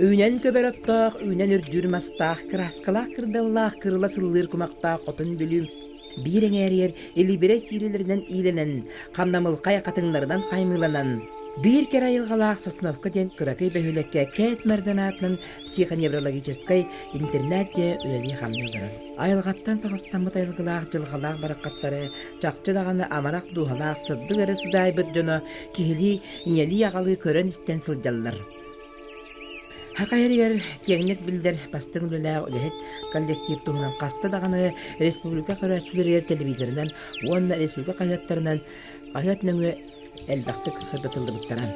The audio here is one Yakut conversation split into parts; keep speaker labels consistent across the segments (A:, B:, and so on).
A: Үүнэн көбөр оттоох, үүнэн үрдүүр мастаах, кырааскалаах кырдаллаах, кырыла сыллыыр кумахтаах Хотун Бүлүү биир эҥээригэр илибирэй сиирэлэринэн иилэнэн, хамнамылхай хатыҥнарынан хаймыыланан, биир кэрэ айылҕалаах Сосновка диэн кыракый бөһүөлэккэ Кэт Мэрдэн аатынан психоневрологическай интернат-дьиэ үлэлии-хамныы олорор. Айылҕаттан таҕыстаммыт айылгылаах дьылҕалаах бараххаттары чахчы даҕаны амарах дууһалаах сырдык эрэ сыдьаайбыт дьоно киһилии, ийэлии-аҕалыы көрөн-истэн сылдьаллар. Саха сиригэр киэҥник биллэр бастыҥ үлэлээх үлэһит коллектив туһунан хаста даҕаны республика көрөөччүлэригэр телевизорынан уонна республика хаһыаттарынан хаһыат нөҥүө элбэхтик сырдатыллыбыттара.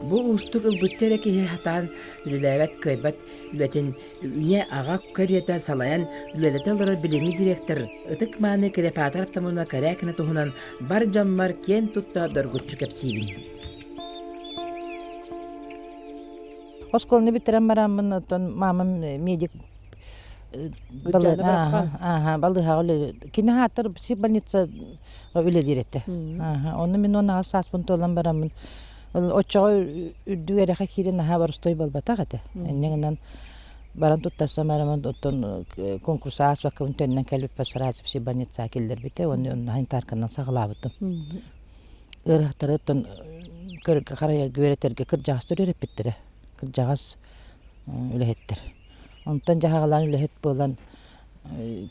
A: Бу уустук ылбычча эрэ киһи сатаан үлэлээбэт, кыайбат үлэтин ийэ-аҕа кэриэтэ салайан үлэлэтэ олорор билиҥҥи директор ытык-мааны Клеопатра Артамоновна Корякина туһунан бар дьоммор киэн тутта доргуччу кэпсиибин.
B: Оскуоланы бүтэрэн бараммын, оттон маамам медик балыыһаҕа үлэлиир. Кини ааттар больница үлэлиир этэ. Онно мин 18 сааспын туолан бараммын, оччоҕо үрдүк эрэхэ киирэн наһаа боростуой буолбатах этэ. Инньэ гынан баран туттарсам бараммын, оттон конкурс ааспаккабын төннөн кэлбиппэр сразу больницаҕа киллэрбитэ уонна онно санитарканан саҕалаабытым. Ыарахтары оттон көрөргө харайарга үөрэтэргэ кырдьаҕастар үөрэппиттэрэ, кырдьаҕас үлэһиттэр. Онтон дьаһаҕалаан үлэһит буолан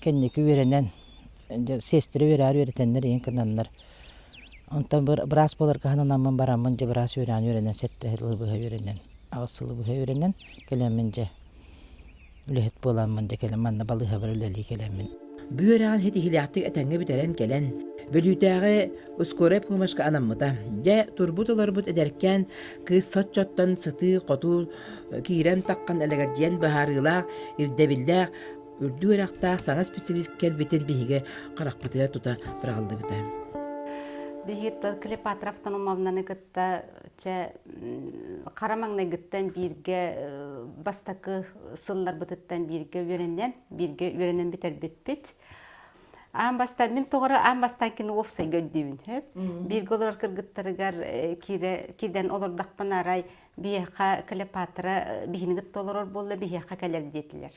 B: кэнники үөрэнэн сиэстэрэ үөрээри үөрэтэннэр ийэн гынаннар онтон быраас буоларга сананаммын бараммын дьэ быраас үөрэҕин үөрэнэн сэттэ сылы быһа үөрэнэн аҕыс сылы быһа үөрэнэн кэлэммин дьэ үлэһит буоламмын дьэ кэлэн манна балыыһабар үлэлии кэлэммин.
A: Бу үөрэҕин ситиһиилээхтик этэҥҥэ бүтэрэн кэлэн, Бүлүүтээҕи ускорай помощка анаммыта. Дьэ, турбут-олорбут эдэркээн кыыс соччоттон сытыы-хотуу киирэн-таххан элэгэлдьийэн быһаарыылаах, ирдэбиллээх, үрдүк үөрэхтээх саҥа специалист кэлбитин биһиги харахпытыгар тута быраҕыллыбыта.
C: Биһиги Клеопатра Автономовнаны кытта чэ хара маҥнайгыттан бииргэ бастакы сылларбытыттан бииргэ үөрэнэн, бииргэ үөрэнэн бүтэрбиппит. Аан бастаан мин тоҕоро аан бастаан кини уопсайга өйдүүбүн сөп. Бииргэ олорор кыргыттарыгар киирэ киирэн олордохпуна арай биһиэхэ Клеопатра биһини кытта олорор буолла биһиэхэ кэлэр диэтилэр.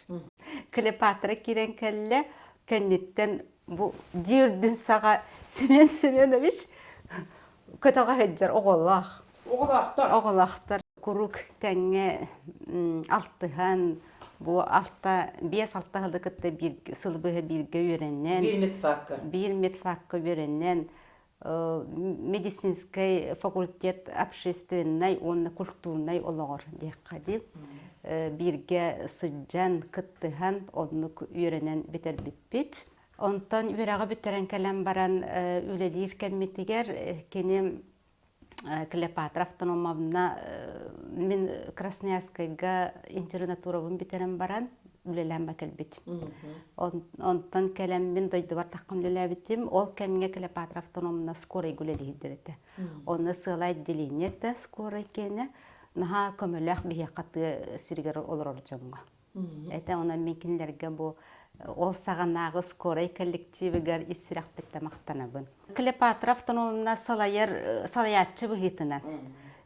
C: Клеопатра киирэн кэллэ, кэнниттэн бу дьиэ үрдүн саҕа Семен Семенович көтөҕө сылдьар оҕолоох.
A: Оҕолоохтор.
C: Оҕолоохтор куруук тэҥҥэ алтыһан бу алта биэс-алта сылы кытта биир сыл быһа бииргэ үөрэнэн
A: биир медфакка
C: биир медфакка үөрэнэн медицинскэй факультет общественнай уонна культурнай олоҕор диэххэ дии бииргэ сылдьан кыттыһан оннук үөрэнэн бүтэрбиппит Онтон үөрэҕи бүтэрэн кэлэн баран үлэлиир кэммитигэр кини Клеопатра Автономовна мин Красноярскайга интернатурабын бүтэрэн баран үлэлээн ба кэлбит. Онтон кэлэн мин дойдубар таххан үлэлээбитим. Ол кэмҥэ Клеопатра Автономовна скорайга үлэлиир этэ. Онно сыала отделение этэ скорай киэнэ. Наһаа көмөлөөх биһиэхэ тыа сиригэр олорор дьоҥҥо. Этэ онон мин кинилэргэ бу ол саҕанааҕы скорай коллективыгар ис сүрэхпиттэн махтанабын. Клеопатра Автономовна салайар салайааччы быһыытынан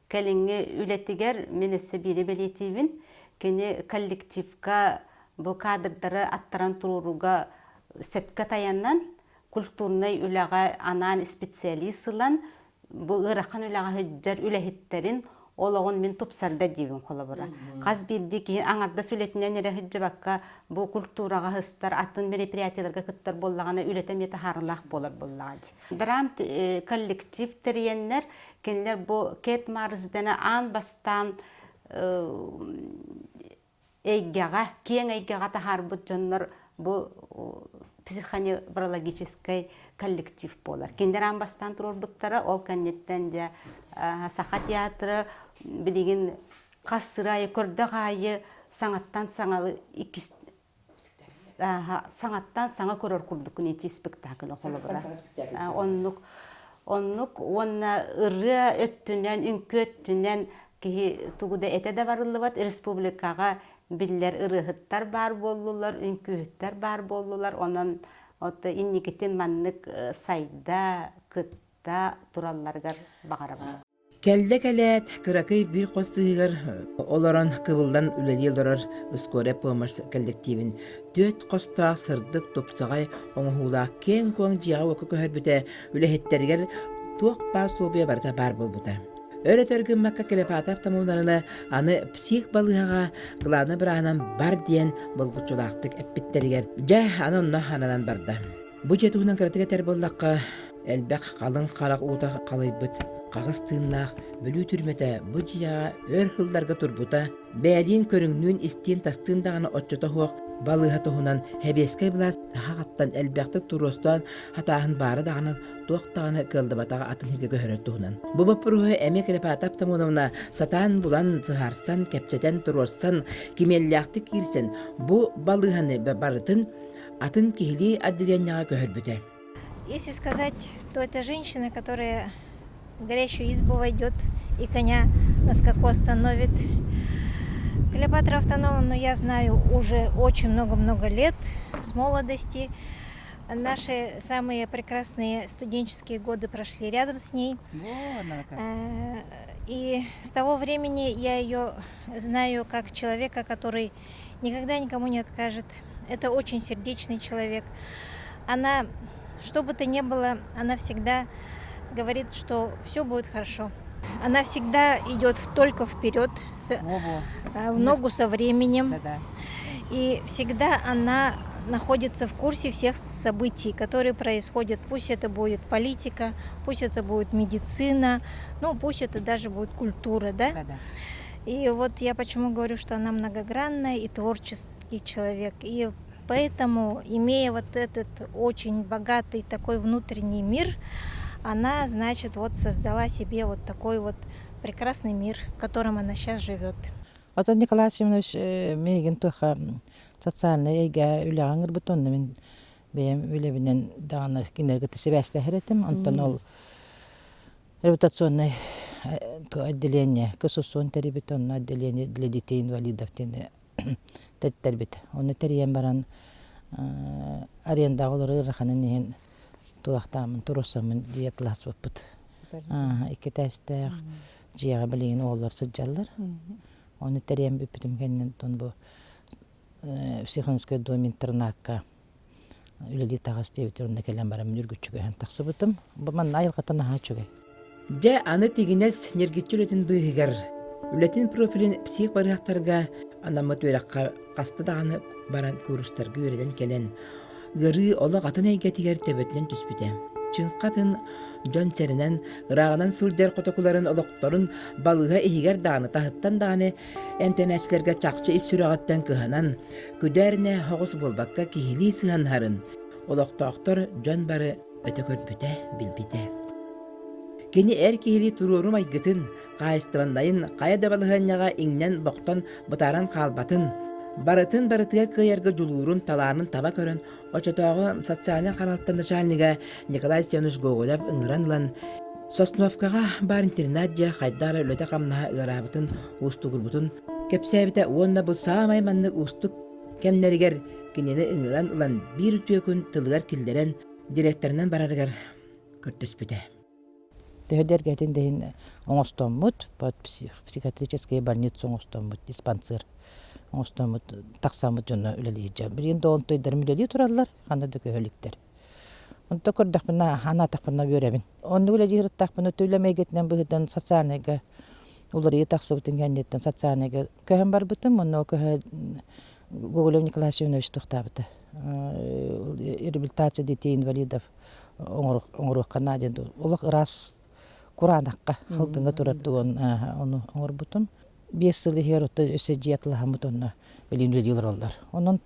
C: кэлиҥҥи үлэтигэр мин өссө биири бэлиэтиибин. Кини коллективка бу кадрдары аттаран туруорууга сөпкө тайанан, культурнай үлэҕэ анаан специалист ылан бу ыарахан үлэҕэ сылдьар үлэһиттэрин олоҕун мин тупсарда диибин холобура. Хас биирдии киһи аҥардас үлэтинэн эрэ сылдьыбакка бу культураҕа сыстар, атын мероприятиеларга кыттар буоллаҕына үлэтэ эмиэ таһаарыылаах буолар буоллаҕа дии. Драм коллектив тэрийэннэр кинилэр бу Кэт Марсдена аан бастаан эйгэҕэ, киэҥ эйгэҕэ таһаарбыт дьоннор бу психоневрологическай коллектив буолар. Кинилэр аан бастаан туруорбуттара, ол кэнниттэн дьэ Саха театра билигин хас сыр аайы көрдөх аайы саҥаттан саҥалы иккис саҥаттан саҥа көрөр курдуккун ити спектакль холобура. Оннук оннук уонна ырыа өттүнэн, үҥкүү өттүнэн киһи тугу да этэ да барыллыбат республикаҕа биллэр ырыаһыттар баар буоллулар, үҥкүүһүттэр баар буоллулар. Онон ото инникитин маннык сайда, кытта туралларыгар баҕарабын.
A: Кэллэ кэлээт, кыракый биир хос сыһыгар олорон кыбыллан үлэлии олорор скорая помощь коллективин түөрт хостоох сырдык тупсаҕай оҥоһуулаах киэҥ-куоҥ дьиэҕэ-уокка көһөрбүтэ үлэһиттэригэр туох баар услуобуйа барыта баар буолбута. Өр-өтөр гыммакка Клепатов Тамуларына аны псих балыыһаҕа главнай бырааһынан бар диэн булгуччулаахтык эппиттэригэр дьэ аны онно ананан барда. Бу дьиэ туһунан кыратык этэр буоллахха, элбэх халыҥ харах уута халыйбыт хаҕыс тыыннаах Бүлүү түрмэтэ бу дьиэҕэ өр сылларга турбута, бэйэлиин көрүҥнүүн истиин-тастыын даҕаны оччото суох балыыһа туһунан сэбиэскэй былаас хаҕаттан элбэхтик туруостаан хатааһын баара даҕаны туох даҕаны кыаллыбатаҕа атын сиргэ көһөрөр туһунан. Бу боппуруоһу эмиэ Клепата Птамоновна сатаан булан, сыһаарсан, кэпсэтэн, туруорсан, кимиэллээхтик киирсэн бу балыыһаны барытын атын киһилии отделениеҕа көһөрбүтэ.
D: Если сказать, то это женщина, которая в горящую избу войдет и коня на скаку остановит. Клеопатра Автономовну я знаю уже очень много-много лет, с молодости. Наши самые прекрасные студенческие годы прошли рядом с ней. И с того времени я ее знаю как человека, который никогда никому не откажет. Это очень сердечный человек. Она, что бы то ни было, она всегда говорит, что все будет хорошо. Она всегда идет только вперед, в ногу со временем. Да-да. И всегда она находится в курсе всех событий, которые происходят. Пусть это будет политика, пусть это будет медицина, ну пусть это даже будет культура, да? Да-да. И вот я почему говорю, что она многогранная и творческий человек. И поэтому, имея вот этот очень богатый такой внутренний мир, она, значит, вот создала себе вот такой вот прекрасный мир, в котором она сейчас живет.
B: Отон Николай Семенович миигин туоха социальнай эйгэ үлэҕэ ыҥырбыт онно мин бэйэм үлэбинэн даҕаны кинилэргэ сибээстэһэр этим. Онтон ол Репутационное отделение КСУ-н тэрийбит онно отделение для детей инвалидов диэн тэттэрбит. Ону тэрийэн баран арендаҕа олорор ыараханын иһин туохтааммын туруорсаммын дьиэ атыласпыппыт. Икки этээстээх дьиэҕэ билигин оҕолор сылдьаллар. Ону тэрийэн бүппүтүм кэнниттэн бу психологическай дом интернакка үлэлии таҕыс диэбитигэр онно кэлэн баран мин үргүччү көһөн тахсыбытым. Бу манна айылҕата наһаа үчүгэй.
A: Дьэ, аны тигинэс ньиргиччи үлэтин быыһыгар үлэтин профилин псих барыахтарга анаммыт үөрэххэ хаста даҕаны баран куурустарга үөрэнэн кэлэн, ыарыы олох атын эйгэтигэр төбөтүнэн түспүтэ. Чыҥха атын дьон сэрэнэн, ырааҕынан сылдьар котокуларын олохторун балыыһа иһигэр даҕаны, таһыттан даҕаны эмтэнээччилэргэ чахчы ис сүрэҕиттэн кыһанан, күдээринэ оҕус буолбакка киһилии сыһыаннаһарын олохтоохтор дьон бары өтө көрбүтэ, билбитэ. Кини эр киһилии туруору майгытын, хаһаайыстыбаннайын хайа да балаһыанньаҕа иҥнэн-бохтон бытааран хаалбатын, барытын барытыгар кыайарга дьулуурун, талаанын таба көрөн, оччотооҕу социальнай харалта начальнига Николай Семенович Гоголев ыҥыран ылан, Сосновкаҕа баар интернат дьиэ хайдах эрэ үлэтэ-хамнаһа ыараабытын, уустугурбутун кэпсээбитэ уонна бу саамай маннык уустук кэмнэригэр кинини ыҥыран ылан биир үтүө күн тылыгар киллэрэн директорынан барарыгар көрдөспүтэ.
B: Төһө да эргэтин да иһин оҥостоммут, под психиатрическая больница оҥостоммут, диспансер оҥостоммут, тахсаммыт дьоно үлэлиир дьон. Билигин да онтуйдарым үлэлии тураллар, ханна да көһө иликтэр. Онто көрдөхпүнэ, анаатахпына үөрэбин. Оннук үлэлии сырыттахпына, үлэм эйгэтинэн быһыытынан социальнайга уларыйыы тахсыбытын кэнниттэн социальнайга көһөн барбытым. Онно көһө Гоголев Николай Семенович туохтаабыта. Реабилитация детей инвалидов оҥоруохха наада диэн олох ыраас кураанахха халгыҥҥа турар тугун ону оҥорбутум. 5 сыл иһигэр оттон өссө дьиэ атылаһаммыт онно билигин үлэлии олороллор. Онон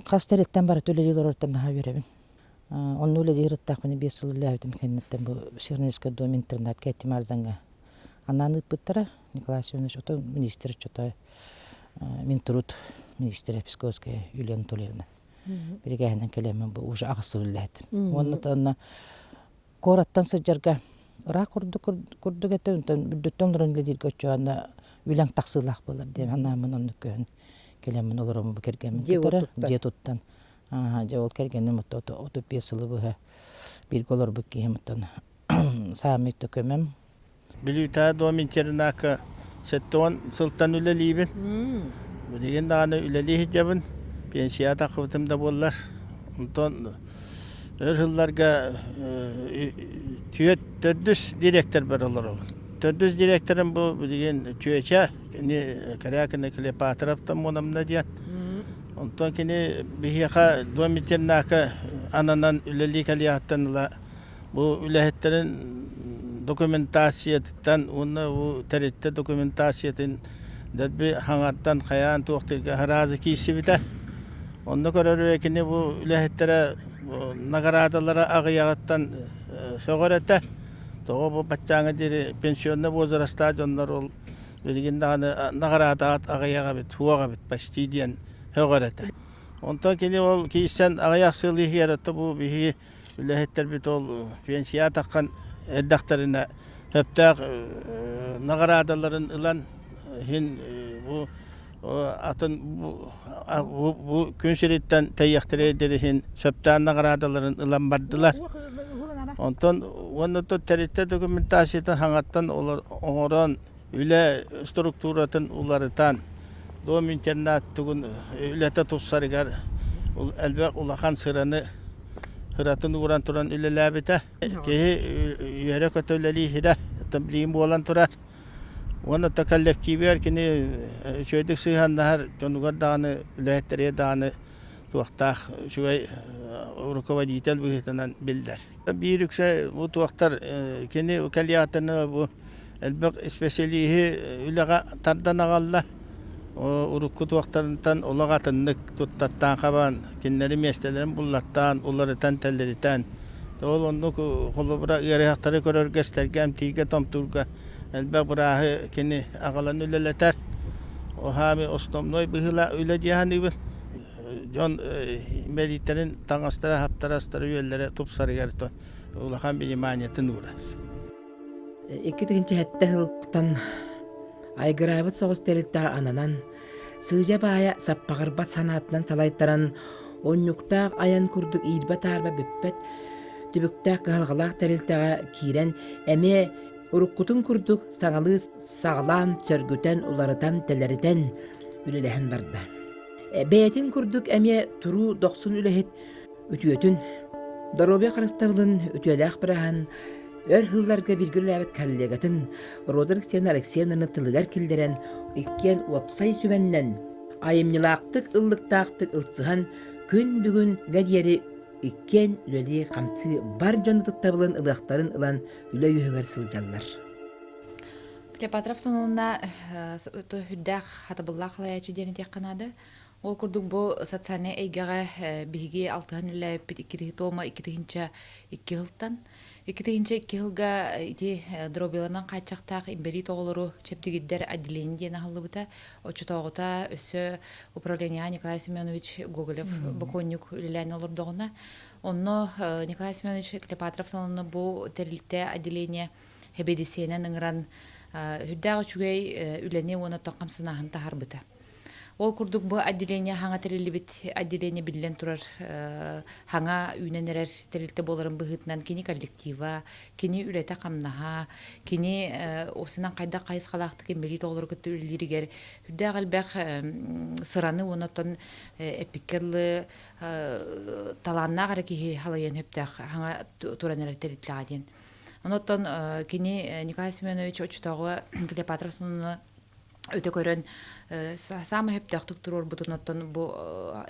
B: хас тэрилтэн барыта үлэлии олорортон наһаа үөрэбин. Онно үлэлии сырыттахпына 5 сыл үлэлээбитим кэнниттэн бу Севернический дом интернат Кэттим Ардаҥҥа анаан ыыппыттара. Николай Семенович ото министр чото Минтруд министрэ Песковская Юлия Анатольевна биригээһинэн кэлэммин бу уже аҕыс сыл үлэлээтим. Уонна онно куораттан сылдьарга ыраах курдук курдук этэ, онтон үрдүттэн олорон үлэлииргэ оччоҕуна үлэҥ тахсыылаах буолар диэн санааммын оннук көһөн кэлэммин олороммун бу кэргэммин кытары дьиэ туттан дьэ ол кэргэним 35 сылы быһа бииргэ олорбут киһим оттон. саамай көмөм.
E: Бүлүүтээ дом интернакка 70 сылтан үлэлиибин. Билигин даҕаны үлэлии сылдьабын. Пенсия таххыбытым да буоллар. Онтон өр сылларга түөрт төрдүс директорбар олоробун. Төрдүс директорым бу билигин Чүөчэ, кини Корякина Клеопатровтан муонамна диэн. Онтон кини биһиэхэ дом интернакка ананан үлэлии кэлиэҕиттэн ыла Бу үлэһиттэрин документациятыттан уонна бу тэрилтэ документациятын дэлби хаҥартан хайаан туохтыырга араазы киирсибитэ. Онно көрөрү кини бу үлэһиттэрэ наградалара аҕыйаҕыттан сөҕөр этэ. Тоҕо бу баччааҥҥа диэри пенсионный возрастаах дьоннор ол билигин даҕаны наҕараатаҕыт аҕыйах эбит, суох эбит почти диэн сөҕөр этэ. Онтон кини ол киирсэн аҕыйах сыл иһигэр ото бу биһиги Үлэһиттэрбит ол пенсия таххан эрдэхтэринэ сөптөөх наҕараадаларын ылан иһин бу атын бу күн сириттэн тэйиэхтэрэ иһин сөптөөх наҕараадаларын ылан бардылар. Онтон уонна тэрилтэ документациятын хаҥаттан оҥорон үлэ структуратын уларытан дом интернат тугун үлэтэ тупсарыгар элбэх улахан сыраны ыратын ууран туран үлэлээбитэ. Киһи үөрэ-көтө үлэлииһирэ билигин буолан турар. Уонна то коллективигэр кини үчүгэйдик сыһыаннаһар дьонугар даҕаны үлэһиттэригэр даҕаны туохтаах үчүгэй руководитель быһыытынан биллэр. Биир үксэ бу туохтар кини кэлиэҕиттэн бу элбэх испэсэлииһи үлэҕэ тардан аҕалла. Урукку туохтарыттан олох атыннык туттаттаан хабан, кинилэри миэстэлэрин буллаттаан, уларытан-тэлэритэн, ол оннук холобура ыарыһахтары көрөргө, истэргэ, эмтииргэ, томтуурга элбэх бырааһы кини аҕалан үлэлэтэр. Оһаами основной быһыыла үлэ дии саныыбын. Дьон инбэлииттэрин таҥастара, хаптара, астара-үөллэрэ тупсарыгар улахан вниманиетын уурар.
A: 2007 сылтан айгыраабыт соҕус тэрилтэҕэ ананан, сыыдьа баайа саппаҕырбат санаатынан салайтаран, унньуктаах айан курдук иирбэ-таарба бүппэт түбүктээх кыһалҕалаах тэрилтэҕэ киирэн, эмиэ уруккутун курдук саҥалыы саҕалаан, сөргүтэн, уларытан, тэлэритэн үлэлэһэн барда. Бэйэтин курдук эмиэ туруу дохсун үлэһит үтүөтүн, доруобуйа харыстабылын үтүөлээх бырааһын, өр сылларга бииргэ үлэлээбит коллегатын Роза Алексеевна Алексеевнаны тылыгар киллэрэн, иккиэн уопсай сүбэннэн, айымньылаахтык, ыллыктаахтык ылсыһан, күн бүгүнгэ диэри иккиэн үлэлии-хамсыы бар дьон ытыктабылын ылыахтарын ылан үлэ үөһүгэр сылдьаллар.
F: Клеопатра Автономна үрдээх хатабыллаах халайааччы диэн этиэххэ наада. Ол курдук бу социальнай эйгэҕэ биһиги алтыһан үлэлээбиппит икки тома 2002 сылтан. 2002 сылга ити дробиланан хааччахтаах инбэлиит оҕолору чэбдигирдэр отделение диэн аһыллыбыта. Оччотооҕута өссө управлениеҕа Николай Семенович Гоголев бокуонньук үлэлээн олордоҕуна, онно Николай Семенович Клеопатров онно бу тэрилтэ отделение хэбэдиссиэнэн ыҥыран үрдээх үчүгэй үлэни уонна оттон хамсанааһын таһаарбыта. Ол курдук бу отделение хаҥа тэриллибит отделение биллэн турар хаҥа үүнэн эрэр тэрилтэ буоларын быһыытынан кини коллектива, кини үлэтэ-хамнаһа, кини уопсайынан хайдах хайысхалаахтык инбэлиит оҕолору кытта үлэлииригэр үрдээх элбэх сыраны уонна оттон эппиккэ дылы талааннаах эрэ киһи халайыан сөптөөх хаҥа туран эрэр тэрилтэҕэ диэн. Онон кини Николай Семенович оччотооҕу Клеопатра сонуна өтө көрөн саамай сөптөөхтүк туруорбутун оттон бу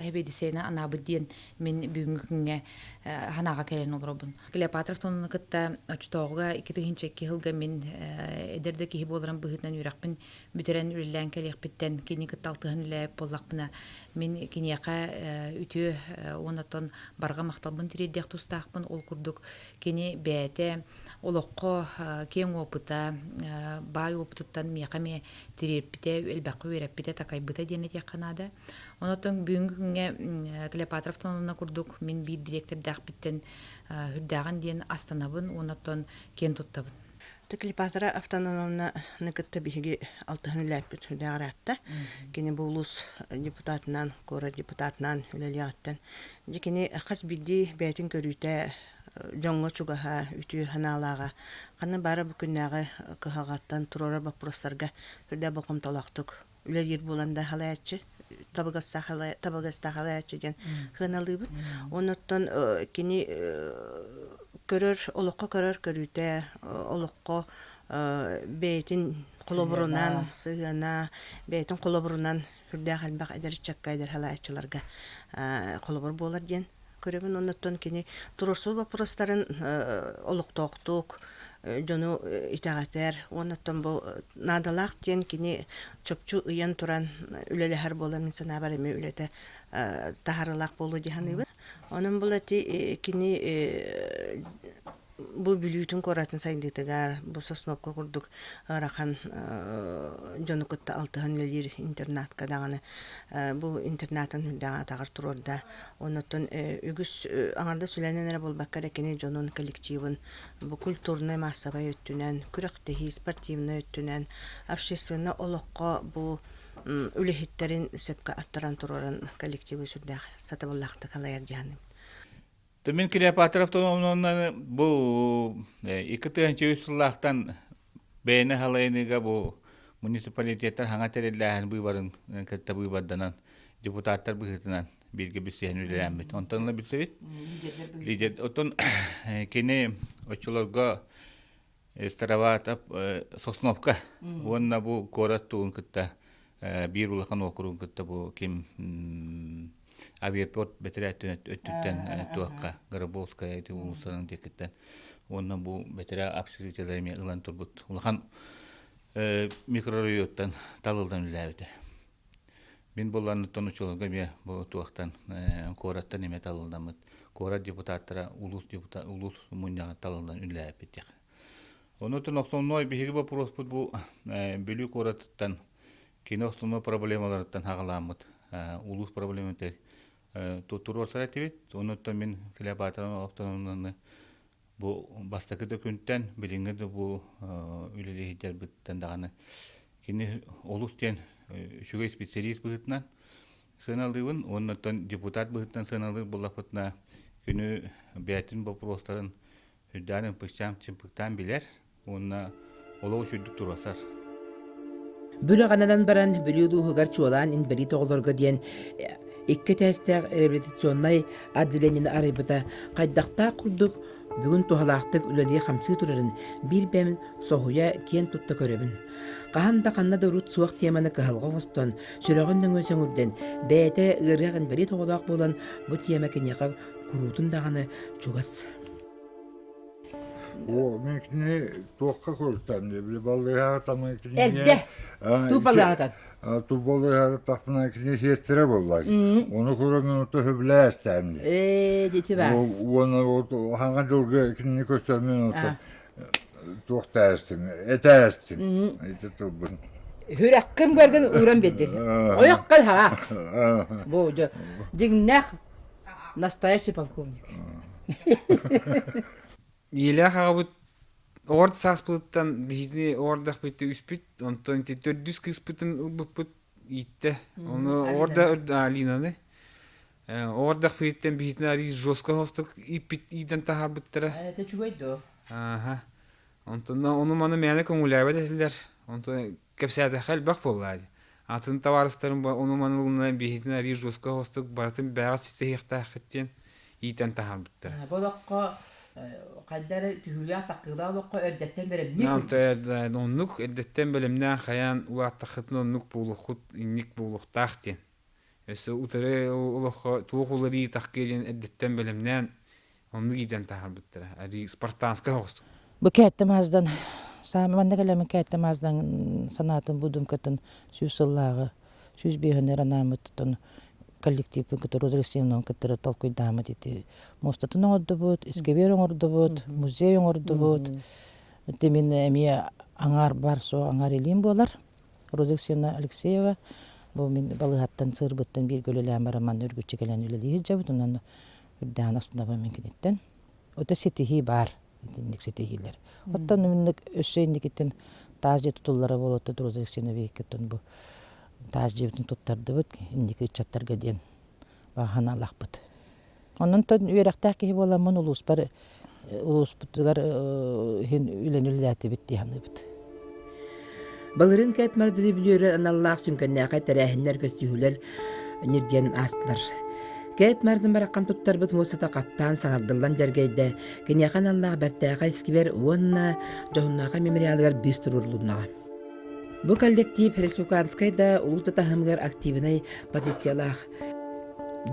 F: хэбиэдиссэйини анаабыт диэн мин бүгүҥҥү күҥҥэ санааҕа кэлэн олоробун. Клеопатра Автономна кытта оччотооҕуга 2002 сылга мин эдэр да киһи буоларым быһыытынан үөрэхпин бүтэрэн үлэлээн кэлиэхпиттэн кини кытта алтыһан үлэлээбит буоллахпына мин киниэхэ үтүө уонна оттон барҕа махталбын тириэрдиэх тустаахпын. Ол курдук кини бэйэтэ олоххо киэҥ уопута, баай уопутуттан миэхэ эмиэ тириэрпитэ, элбэххэ үөрэппитэ, такайбыта диэн этиэххэ наада. Онон бүгүҥҥү күҥҥэ Клеопатра Автономна курдук мин биир дириэктэрдээхпиттэн үрдээҕин диэн астанабын уонна оттон киэн туттабын.
G: Клеопатра Автономнаны кытта биһиги алтыһан үлэлээппит үрдээҕэр аатта. Кини бу улуус депутатынан, куорат депутатынан үлэлиэҕиттэн. Дьэ кини хас биирдии бэйэтин көрүүтэ. дьоҥҥо чугаһа, үтүө санаалааҕа ханна баара бу күннээҕи кыһалҕаттан туруорар боппуруостарга сүрдээх болҕомтолоохтук үлэлиир буолан да халайааччы табыгастаах табыгастаах халайааччы диэн сыаналыыбыт. Оннуттан кини көрөр олоххо көрөр көрүүтэ олоххо бэйэтин холобурунан сыһыана бэйэтин холобурунан сүрдээх элбэх эдэр ыччакка эдэр халайааччыларга холобур буолар диэн көрөбүн. Оннуттан кини туруорсуу боппуруостарын олохтоохтук дьону итэҕэтэр уонна бу наадалаах диэн кини чопчу ыйан туран үлэлэһэр буолан мин санаабар эмиэ үлэтэ таһаарыылаах буолуо дии саныыбын. Онон бұл эти кини бу Бүлүүтүн куоратын сайдыытыгар бу Сосновка курдук ыарахан дьону кытта алтыһан үлэлиир интернатка даҕаны бу интернатын үрдэҕэ атаҕар туруорда. Оннуттан үгүс аҥардас үлэнэн эрэ буолбакка эрэ кини дьонун коллективын бу культурнай-маассабай өттүнэн, күрэхтэһии спортивнай өттүнэн, общественнай олоххо бу үлэһиттэрин сөпкө аттаран туруоран коллективы сүрдээх сатабыллаахтык салайар дии саныыбын.
H: Мин Клеопатра Автономовна бу 2003 сыллаахтан бэйэни халайыныыга бу муниципалитеттар хаҥа тэриллээһин быыбарын кытта быыбарданан депутаттар быһыытынан бииргэ билсиһэн үлэлээммит. Онтон ыла билсэбит. Лидер. Оттон кини оччолорго Староватов Сосновка уонна бу куорат тугун кытта биир улахан уокуругун кытта бу ким авиапорт бэтэрээ өттүттэн туохха Горобовская ити уулуссанын диэкиттэн уонна бу бэтэрээ общежитиелар эмиэ ылан турбут улахан микрорайоттан талылдан үлэлээбитэ. Мин булларныттан учуолга эмиэ бу туохтан куораттан эмиэ талылламмыт куорат депутаттара улуус депутат улуус мунньаҕар талыллан үлэлээбиппит. Онутун основной биһиги боппуруоспут бу Бүлүү куоратыттан кини основной проблемаларыттан хаҕалааммыт улуус проблемата туруорсар этибит. Онуттан мин Клеопатра автономнаны бу бастакы да күнтэн билиҥҥи да бу үлэлиһитэрбиттэн даҕаны кини олус диэн үчүгэй специалист быһыытынан сыаналыыбын уонна оттон депутат быһыытынан сыаналыыр буоллахпытына күнү бэйэтин боппуруостарын үрдээн ымпыччаан чымпыктаан билэр уонна олох үчүгдүк туруорсар.
A: Бүлэҕэнэнэн баран Бүлүү улууһугар чуолаан инбэлиит оҕолорго диэн икки этээстээх реабилитационнай отделениены арыйбыта хайдахтаах курдук бүгүн туһалаахтык үлэлии-хамсыы турарын биир бэйэм соһуйа киэн тутта көрөбүн. Хаһан да ханна да урут суох теманы кыһалҕа оҥостон, сүрэҕин нөҥүө сөҥүрдэн, бэйэтэ ыарыһах инбэлиит оҕолоох буолан бу тиэмэ киниэхэ куруутун даҕаны чугас.
I: О, мен кини туохха көрүстэн били балыыһаҕа тамы кинини
A: Эрдэ тупалаатан.
I: тубалыыһаҕа тахпына кини сиэстэрэ буолла. Ону көрөн мен ото сөбүлээстээн.
A: Ээ, дити баар.
I: Уонна хаҥа дьылга кинини көрсөн мен ото туох тээстим, этээстим. Ити тылбын.
A: Хүрэххин көргөн ууран биэрдин. Ойох кэл хараас. Бу дьиҥнээх Настоящий полковник.
J: Ийэлээх аҕабыт оҕорт сааспытыттан биһигини оҕордохпут үспүт, онтон ити төрдүс кыыспытын ылбыппыт ииттэ. Ону оҕорда Алинаны. Оҕордохпутуттан биһитин арыый жестко соҕустук ииппит иитэн таһаарбыттара.
A: Это үчүгэй дуо?
J: Ааха. Онтон ону-маны мээнэ көҥүлээбэт этилэр. Онтон кэпсээтэххэ элбэх буоллаа дии. Атын табаарыстарым ону-маны ылына биһитин арыый жестко соҕустук барытын бэйэҕит ситиһиэхтээххит диэн иитэн таһаарбыттара.
A: Бу олоххо хайда эрэ түһүүлээх-таххыылаах олоххо эрдэттэн бэлэмниир
J: курдук. Оннук эрдэттэн бэлэмнээн хайаан улааттаххытына оннук буолуоххут инник буолуохтаах диэн. Өссө утары олоххо туох уларыйыы таххыа диэн эрдэттэн бэлэмнээн оннук иитэн таһаарбыттара. Арыы спартанскай соҕустук.
B: Бу кээттэ мааздан саама манна кэлэммин кээттэ мааздан санаатын будумкатын сүүс сыллааҕы 105 анааммыт коллективпын кытары Роза Алексеевнаны кытары толкуйдааммыт ити муостатын оҥордубут, искибиэр оҥордубут, музей оҥордубут. Ити мин эмиэ аҥаар бар суох аҥаар илиим буолар. Роза Алексеевна Алексеева бу мин балыыһаттан сыырбыттан бииргэ үлэлээн баран манна үргүччү кэлэн үлэлии сылдьабыт онон үрдээн астынабын мин киниттэн. Ото ситиһии баар итинник ситиһиилэр. Оттон инник өссө инникиттэн таас дьиэ тутуллара буолуота Роза Алексеевна биһикки бу таас дьиэбитин туттардыбыт инники ыччаттарга диэн баҕа санаалаахпыт. Онон үөрэхтээх киһи буоламмын улууспар Улууспутугар иһин үлэни үлэлээтибит дии саныыбыт.
A: Былырыын Кэт Мардри бүлүөрэ аналлаах сүҥкэннээхэй тэрээһиннэр көстүүһүлэр ньиргиэн аастылар. Кэт Мардин бараххан туттарбыт муостата хаттаан саҥардыллан дьэргэйдэ, киниэхэ аналлаах бэртээхэй сквер уонна дьоһуннаахай мемориалыгар бюст туруорулуннаҕа. Бу коллектив республиканскай да улуус да таһымыгар активнай позициялаах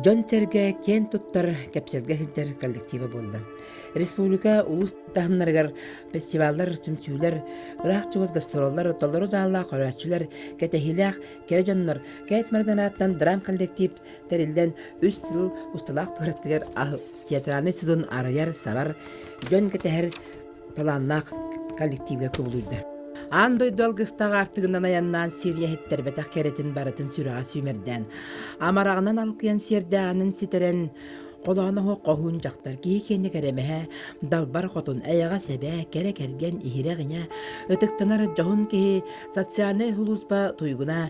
A: дьон-сэргэ киэн туттар кэпсэлгэ сылдьар коллектива буолла. Республика улуус таһымнарыгар фестиваллар, түмсүүлэр, ыраах-чугас гастроллар, толору зааллаах көрөөччүлэр, кэтэһиилээх кэрэ дьоннор Кэт Марден аатынан драм коллектив тэриллэн үс сыл усталаах туораттыгар театральный сезон арыйар, сабар, дьон кэтэһэр талааннаах коллективга кубулуйда. Аан дойду алгыстаах аартыгынан айаннаан сир иһиттэрбэтэх кэрэтин барытын сүрэҕэ сүүмэрдээн, амараҕынан алкыйан сиэрдээҕинэн ситэрэн, холооноһо хоһуун дьахтар киһи киэнэ кэрэмэһэ, далбар хотун, эйэҕэс эбээ, кэрэ кэргэн, иһирэх ийэ, ытыктанар дьоһун киһи, социальнай сулууспа туйгуна,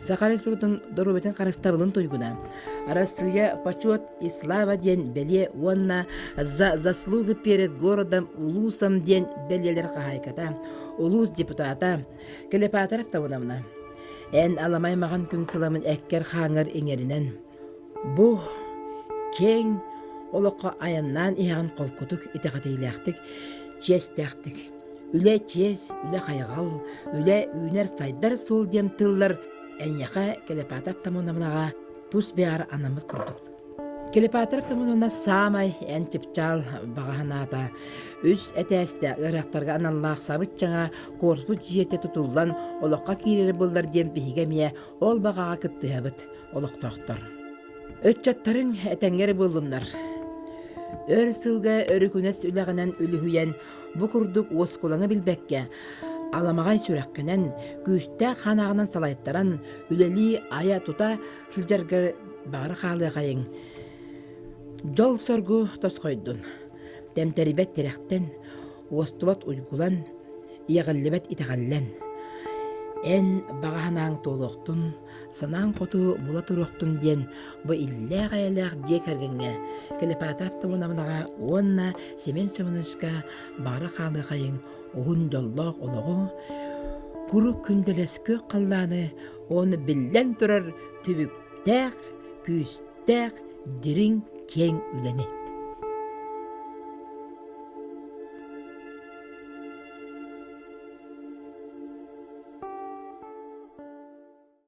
A: Саха Республикатын доруобуйатын харыстабылын туйгуна, Арассыыйа почет и слава диэн бэлиэ уонна «За заслуги перед городом улуусом» диэн бэлиэлэр хаһаайката, улуус депутата Клепатор Птавыновна. Эн аламай маҕан күн сыламын эккэр-хааҥҥар иҥэринэн, бу киэҥ олоххо айаннаан иһэҕин холкутук, итэҕэтиилээхтик, чиэстээхтик Үлэ чиэс, үлэ хайҕал, үлэ үүнэр-сайдар суол диэн тыллар эйиэхэ Клеопатра Птамоновнаҕа тус бэйэҕэр анаммыт курдук. Клеопатра Птамоновна саамай эн чыпчаал баҕа санаата үс этээстээх ыарахтарга аналлаах сабыччаҥа корпус дьиэтэ тутуллан олоххо киирэрэ буоллар диэн биһиги эмиэ ол баҕаҕа кыттыһабыт олохтоохтор. Ыччаттарыҥ этэҥҥэ эрэ буоллуннар. Өр сылга өрүкүнэс үлэҕинэн үлүһүйэн Бу курдук уоскулаҥы билбэккэ, аламаҕай сүрэххинэн, күүстээх ханаҕынан салайтаран, үлэлии айа-тута сылдьаргар баҕара хаалыахайыҥ. Дьол-соргу тосхойдун, тэмтэрийбэт тирэхтэн, уостубат уйгулан, иэҕиллибэт итэҕэллэн. Эн баҕа санааҥ туолуохтун, санааҥ хоту була туруохтун диэн бу иллээх-эйэлээх дьиэ кэргэҥҥэ Клепатра Птамоновнаҕа уонна Семен Семеновичка баара хаалыахайыҥ уһун дьоллоох олоҕу, куруук күндэлэс күөх халлааны уонна биллэн турар түбүктээх, күүстээх, дириҥ, киэҥ үлэни.